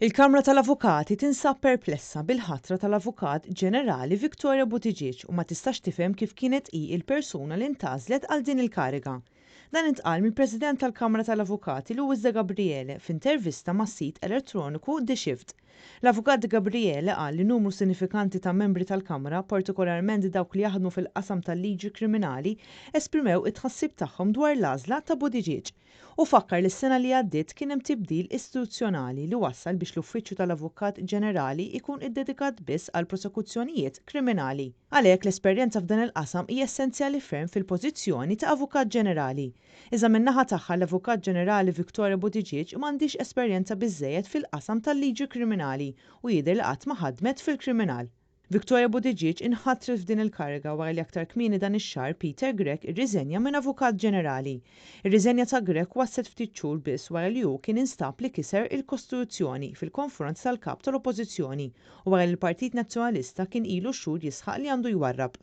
Il-Kamra tal-Avukati tinsab perplessa bil-ħatra tal-Avukat Ġenerali Victoria Buttigieg u ma tistax tifhem kif kienet hi l-persuna li ntgħażlet għal din il-kariga. Dan intqal mill-President tal-Kamra tal-Avukati Louis De Gabriele f'intervista mas-sit elettroniku The Shift. L-Avukat De Gabriele qal li numru sinifikanti ta' membri tal-Kamra, partikolarment dawk li jaħdmu fil-qasam tal-liġi kriminali, esprimew it-tħassib tagħhom dwar l-għażla ta' Buttigieg. Hu fakkar li s-sena li għaddiet kien hemm tibdil istituzzjonali li wassal biex l-Uffiċċju tal-Avukat Ġenerali jkun iddedikat biss għal prosekuzzjonijiet kriminali. Għalhekk l-esperjenza f'dan il-qasam hija essenzjali ferm fil-pożizzjoni ta' Avukat Ġenerali. Iżda min-naħa tagħha l-Avukat Ġenerali Victoria Buttigieg m'għandhiex esperjenza biżżejjed fil-qasam tal-liġi kriminali u jidher li qatt ma ħadmet fil-kriminal. Victoria Buttigieg inħatret f'din il-kariga wara li aktar kmieni dan ix-xahar Peter Grech irriżenja minn Avukat Ġenerali. Ir-riżenja ta' Grech waslet ftit xhur biss wara li hu kien instab li kiser il-Kostituzzjoni fil-konfront tal-Kap tal-Oppożizzjoni u wara li l-Partit Nazzjonalista kien ilu xhur jisħaq li għandu jwarrab.